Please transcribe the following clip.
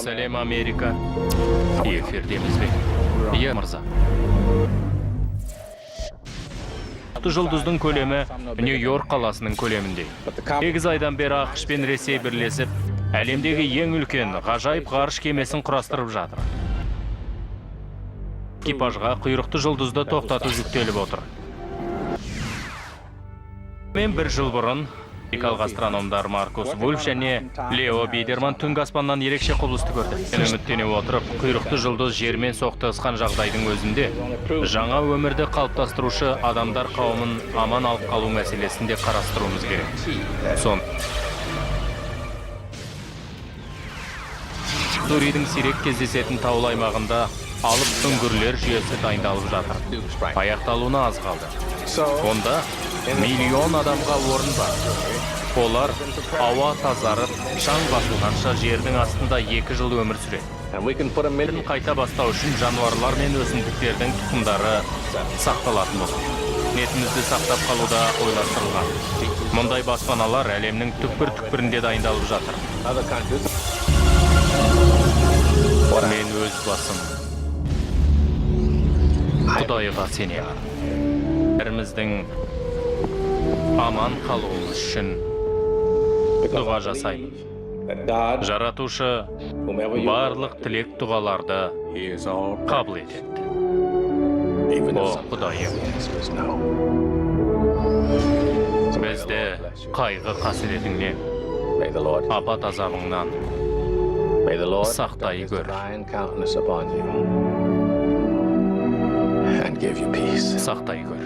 Сәлем, Америка! Эфирдеміз бе? Иә, мырза. Жұлдыздың көлемі Нью-Йорк қаласының көлеміндей. 8 айдан бері АҚШ пен Ресей бірлесіп, әлемдегі ең үлкен ғажайып ғарыш кемесін құрастырып жатыр. Экипажға құйрықты жұлдызды тоқтату жүктеліп отыр. Мен бір жыл бұрын америкалық астрономдар Маркус Вульф және Лео Бидерман түнгі аспаннан ерекше құбылысты көрді. Мен үміттене отырып, құйрықты жұлдыз жермен соқтығысқан жағдайдың өзінде жаңа өмірді қалыптастырушы адамдар қауымын аман алып қалу мәселесін де қарастыруымыз керек. Сон Суридің сирек кездесетін таулы аймағында алып үңгірлер жүйесі дайындалып жатыр. Аяқталуына аз қалды. Онда миллион адамға орын бар. Олар ауа тазарып, шаң басылғанша жердің астында 2 жыл өмір сүреді. Қайта бастау үшін жануарлар мен өсімдіктердің тұқымдары сақталатын болады. Нетімізді сақтап қалуда ойластырылған. Мұндай баспаналар әлемнің түкпір-түкпірінде дайындалып жатыр. Мен өз басым Құдайға сенемін. Бәріміздің аман қалуымыз үшін дұға жасаймын. Жаратушы барлық тілек дұғаларды қабыл етеді. О, Құдайым, бізді қайғы қасіретіңнен, апат азабыңнан сақтай көр. Сақтай көр.